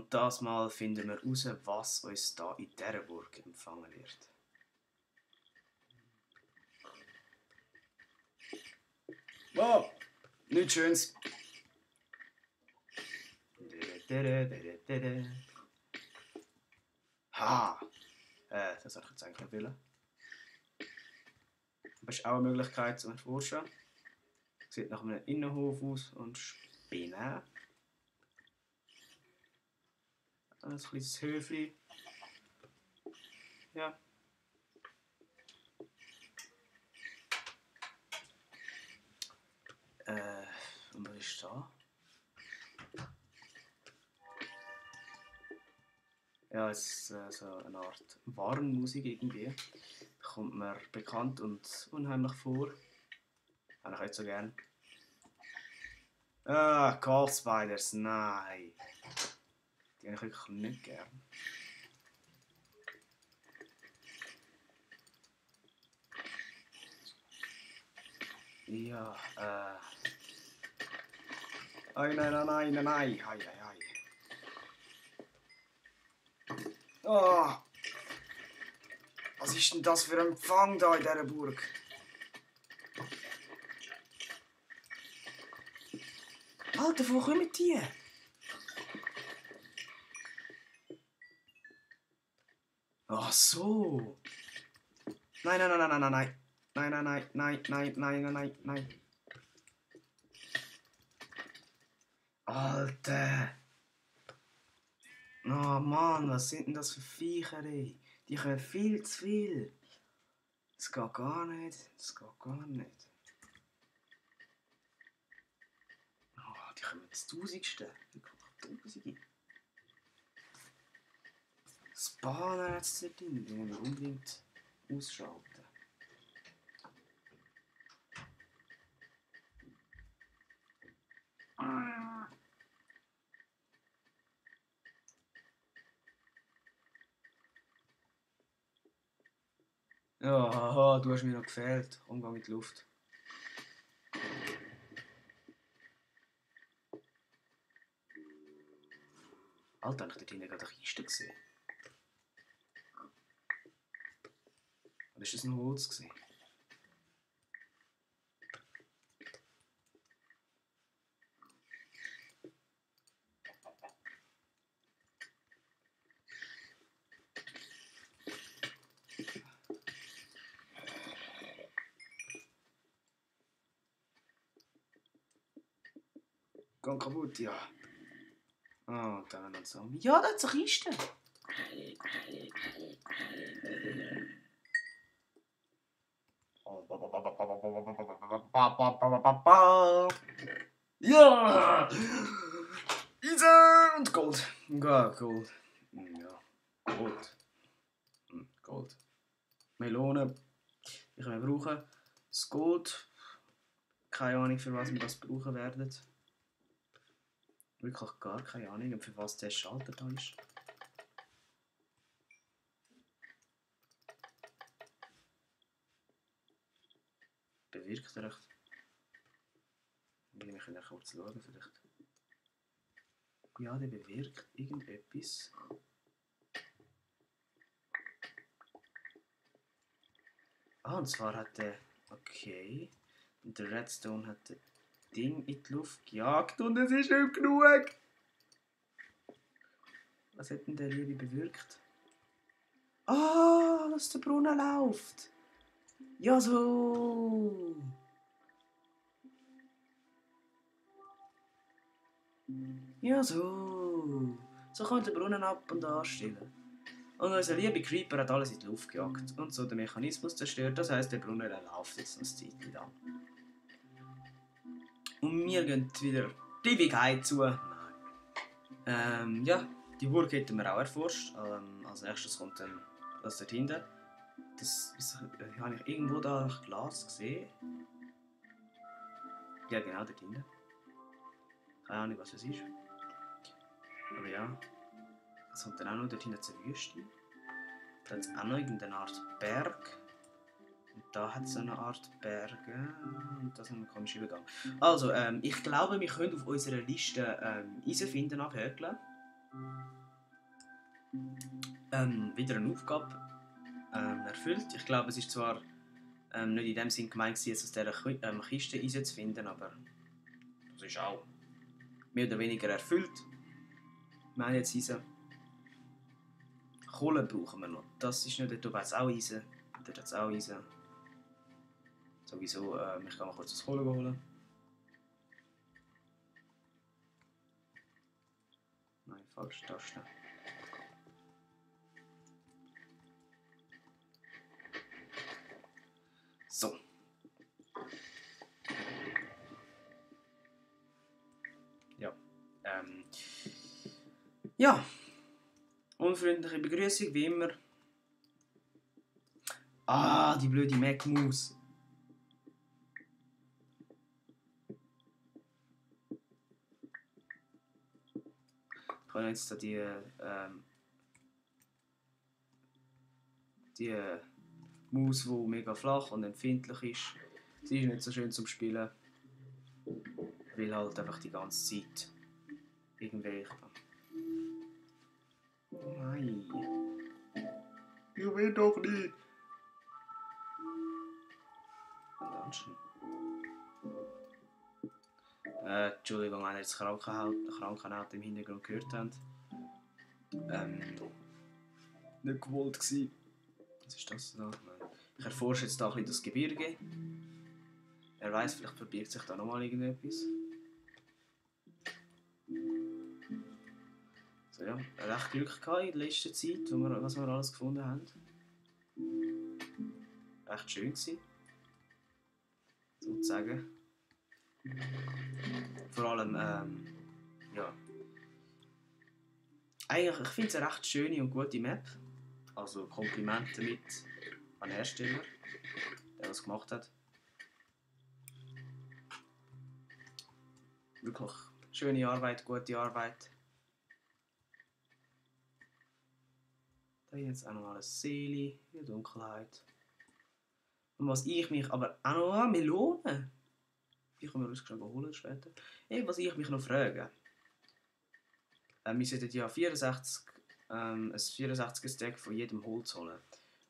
Und das Mal finden wir heraus, was uns da in dieser Burg empfangen wird. Wow, nichts Schönes. Ha! Das sollte ich jetzt eigentlich nicht wollen. Aber es ist auch eine Möglichkeit zu erforschen. Sieht nach einem Innenhof aus und Spinnen. Ein kleines Höfli. Ja. Und was ist da? Ja, es ist so eine Art Warnmusik irgendwie. Kommt mir bekannt und unheimlich vor. Habe ich nicht so gern. Ah, Call Spiders, nein. Die habe ich wirklich nicht gern. Ja, Nein, nein, nein, nein, nein. Hei, hei, hei. Oh. Was ist denn das für ein Empfang da in dieser Burg? Alter, wo kommen die? Ach so. Nein, nein, nein, nein, nein, nein. Nein, nein, nein, nein, nein, nein, nein, nein, nein. Alter. Oh Mann, was sind denn das für Viecher, ey? Die können viel zu viel. Das geht gar nicht. Das geht gar nicht. Oh, die kommen das Tausendste. Tausende. Spawner jetzt dort drin. Die müssen wir unbedingt ausschalten. Ja, haha, du hast mir noch gefehlt. Umgang mit Luft. Alter, habe ich dort hinten gerade eine Kiste gesehen? Oder ist das ein Holz gewesen? Gang kaputt, ja. Oh, da haben wir noch Zombie. Ja, da hat es eine Kiste. Ja! Eisen und Gold. Ja, Gold. Ja, Gold. Gold. Melone. Die können wir brauchen. Das Gold. Keine Ahnung, für was wir das brauchen werden. Wirklich gar keine Ahnung, für was der Schalter da ist. Bewirkt er recht. Wir können kurz schauen, vielleicht. Ja, der bewirkt irgendetwas. Ah, und zwar hat der. Okay. Und der Redstone hat das Ding in die Luft gejagt und es ist nicht genug. Was hat denn der Liebe bewirkt? Ah, dass der Brunnen läuft. Ja, so. Ja, so. So kann der Brunnen ab und anstellen. Und unser lieber Creeper hat alles in die Luft gejagt und so den Mechanismus zerstört. Das heisst, der Brunnen läuft jetzt eine Zeit lang. Und wir gehen wieder die Ewigkeit zu. Nein. Ja, die Burg hätten wir auch erforscht. Als nächstes kommt dann das dort hinten. Das habe ich irgendwo da Glas gesehen. Ja, genau dort hinten. Keine Ahnung, was es ist. Aber ja, es kommt dann auch noch dort hinten zur Wüste. Da hat es auch noch irgendeine Art Berg. Und da hat es so eine Art Berge. Und das haben wir komisch übergegangen. Also, ich glaube, wir können auf unserer Liste Eisen finden abhökeln. wieder eine Aufgabe erfüllt. Ich glaube, es ist zwar nicht in dem Sinn gemeint, jetzt aus dieser Kiste Eisen zu finden, aber das ist auch mehr oder weniger erfüllt. Wir haben jetzt Eisen. Kohle brauchen wir noch. Das ist nicht, dort oben hat es auch Eisen. Dort hat es auch Eisen. Sowieso, ich kann mal kurz das Kohle holen. Nein, falsche Taste. So. Ja. Ja. Unfreundliche Begrüßung, wie immer. Ah, die blöde Mac-Maus. Ich kann jetzt da die Maus, die mega flach und empfindlich ist. Sie ist nicht so schön zum Spielen. Weil halt einfach die ganze Zeit irgendwelche... Nein. Ich will doch nicht. Ansonsten. Entschuldigung, wenn ihr jetzt Krankenauto im Hintergrund gehört habt. Nicht gewollt gewesen. Was ist das da? Ich erforsche jetzt da ein bisschen das Gebirge. Wer weiß, vielleicht verbirgt sich da nochmal irgendetwas. So ja, recht Glück gehabt in der letzten Zeit, was wir alles gefunden haben. Recht schön gewesen. Sozusagen. Vor allem, ja. Eigentlich, ich finde es eine recht schöne und gute Map. Also Komplimente mit an den Hersteller, der das gemacht hat. Wirklich schöne Arbeit, gute Arbeit. Da jetzt auch noch eine Seele in der Dunkelheit. Und was ich mich aber auch noch Melonen. Die können wir uns schon holen später. Was ich mich noch frage. Wir sollten ja 64, ein 64er Stack von jedem Holz holen.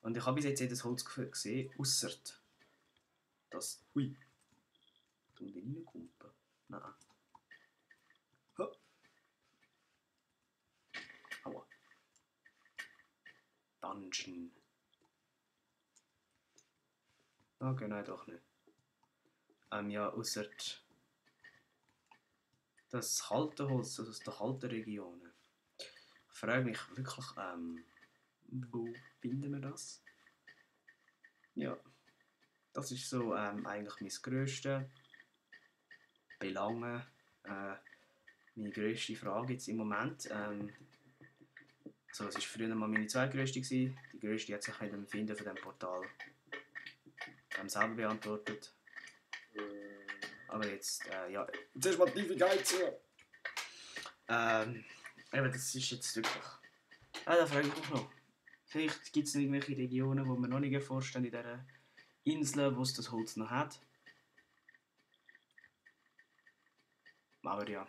Und ich habe bis jetzt jedes Holz gesehen, außer das. Ui. Du den reinkumpen. Nein. Ha. Aua. Dungeon. Okay, nein, doch nicht. Ja, außer das kalte Holz, also aus der kalten Regionen. Ich frage mich wirklich, wo finden wir das? Ja, das ist so eigentlich mein grösstes Belangen, meine grösste Frage jetzt im Moment. Also das war früher mal meine zweitgrößte gewesen. Die grösste hat sich mit dem Finden von diesem Portal selber beantwortet. Aber jetzt, ja, zuerst mal tiefe Geize. Eben, das ist jetzt wirklich... da frage ich mich noch. Vielleicht gibt es irgendwelche Regionen, wo wir noch nicht erforscht haben in dieser Insel, wo es das Holz noch hat. Aber ja.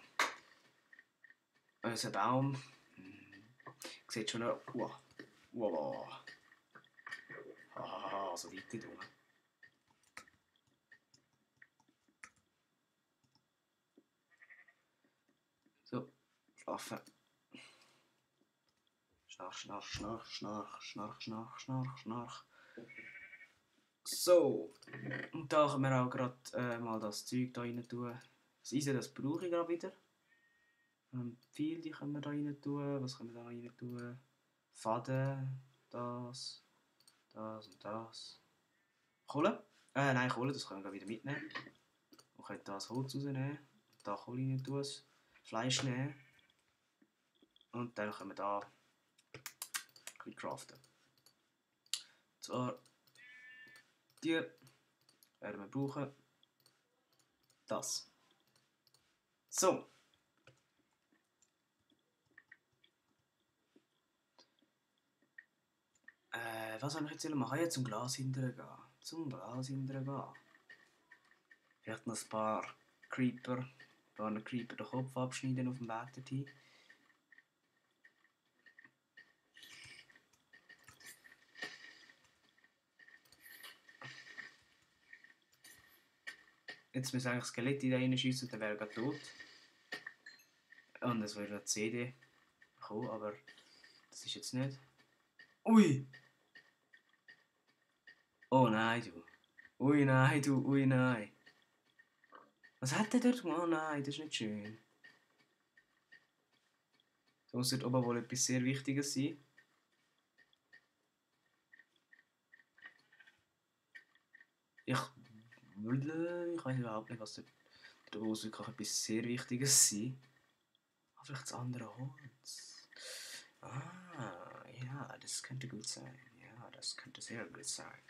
Unser Baum... sieht schon noch... Wow. So weit nicht rum. So, schlafen. Schnarch. So, und da können wir auch gerade mal das Zeug da rein tun. Das Eisen, das brauche ich gerade wieder. Viel, die können wir da rein tun. Was können wir da rein tun? Faden, das und das. Kohle? Nein, Kohle, das können wir wieder mitnehmen. Wir können das Holz rausnehmen. Da Kohle rein tun. Fleisch nehmen. Und dann können wir da ein bisschen craften. Zwar die werden wir brauchen. Das. So. Was soll ich jetzt machen? Ja, zum Glas hinterher gehen. Vielleicht noch ein paar Creeper den Kopf abschneiden auf dem Weg dorthin. Jetzt müssen eigentlich Skelette da reinschiessen und dann wäre er tot. Und es würde eine CD kommen, aber das ist jetzt nicht. Ui! Oh nein, du. Ui nein, du, ui nein. Was hat der dort gemacht? Oh nein, das ist nicht schön. Da muss dort oben wohl etwas sehr Wichtiges sein. Ich weiß überhaupt nicht, was da muss wirklich etwas sehr Wichtiges sein. Ah, vielleicht das andere Holz. Ah, ja, das könnte gut sein. Ja, das könnte sehr gut sein.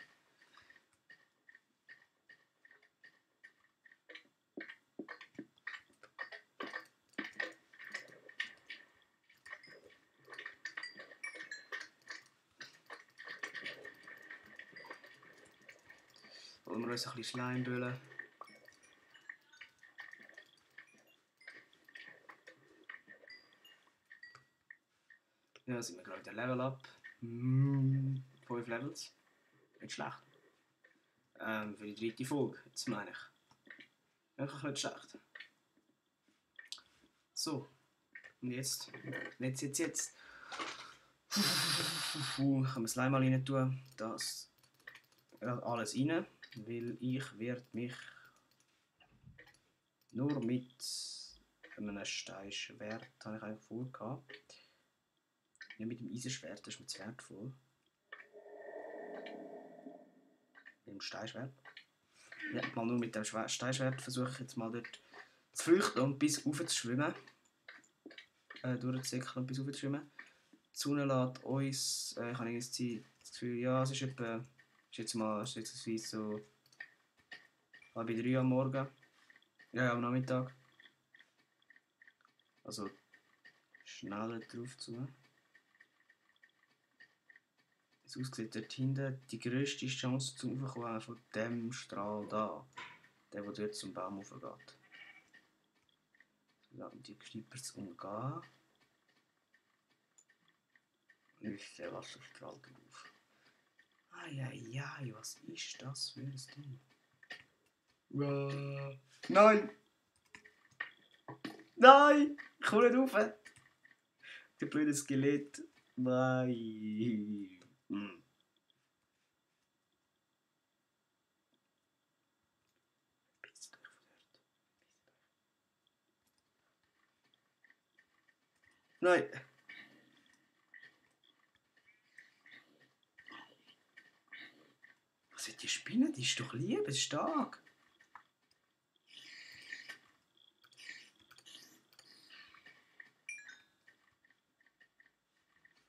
Wollen wir uns ein bisschen Schleim büllen? Ja, sind wir gerade wieder Level Up. 5 Levels. Nicht schlecht. Für die 3. Folge, jetzt meine ich. Einfach nicht schlecht. So. Und jetzt. Jetzt. Können wir das Leim mal rein tun. Das alles rein. Weil ich werde mich nur mit einem Steinschwert, habe ich eigentlich vorgehabt. Nicht mit dem Eisenschwert, das ist mir zu wertvoll. Mit dem Steinschwert. Ja, mal nur mit dem Steinschwert versuche ich jetzt mal dort zu flüchten und bis rauf zu schwimmen. Durchzusäckeln und bis rauf zu schwimmen. Die Sonne lässt uns, ich habe das Gefühl, ja, es ist etwa, schätzungsweise so 2:30 am Morgen. Ja, am Nachmittag. Also schneller drauf zu. Es aussieht dort hinten die grösste Chance zum Aufkommen von dem Strahl da. Der dort zum Baum hochgeht. So, die Knipper zu umgehen. Und ist der Wasserstrahl drauf. Eieiei, was ist das für ein Ding? Nein! Nein! Ich komme nicht rauf! Der blöde Skelett. Nein! Nein! Was ist die Spinne? Die ist doch liebesstark!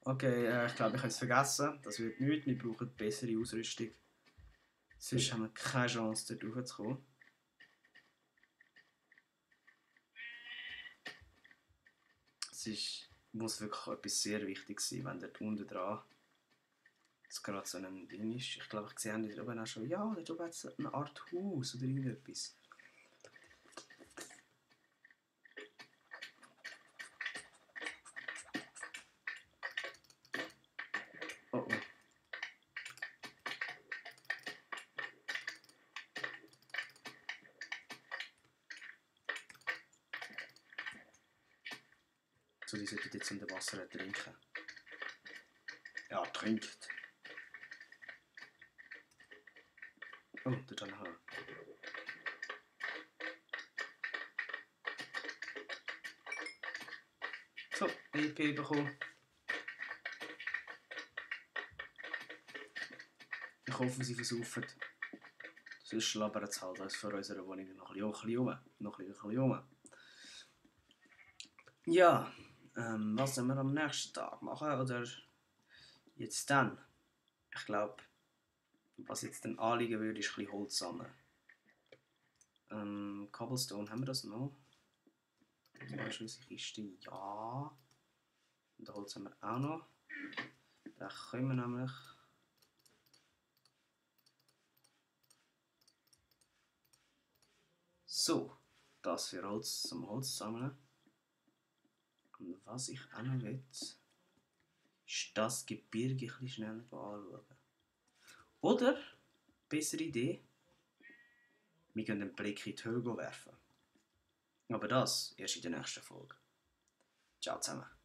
Okay, ich glaube, ich habe es vergessen. Das wird nichts. Wir brauchen bessere Ausrüstung. Sonst haben wir keine Chance, dort raufzukommen. Muss wirklich etwas sehr wichtig sein, wenn dort unten dran gerade so ein Ding ist. Ich glaube, ich sehe dort oben auch schon, ja, dort oben hat es eine Art Haus oder irgendetwas. Oh oh. So, die sollten jetzt unter Wasser trinken. Ja, trinkt. Oh, dort habe ich noch. So, EP bekommen. Ich hoffe, sie versaufen. Sonst schlabbert es halt uns vor unserer Wohnung noch ein bisschen rum. Ja, was sollen wir am nächsten Tag machen? Oder jetzt dann? Ich glaube, was jetzt dann anliegen würde, ist ein bisschen Holz sammeln. Cobblestone, haben wir das noch? Kiste, ja. Und das Holz haben wir auch noch. Da können wir nämlich. So, das für Holz zum Holz sammeln. Und was ich auch noch will, ist das Gebirge ein bisschen schneller anschauen. Oder, bessere Idee, Wir können einen Blick in die Höhe werfen. Aber das erst in der nächsten Folge. Ciao zusammen.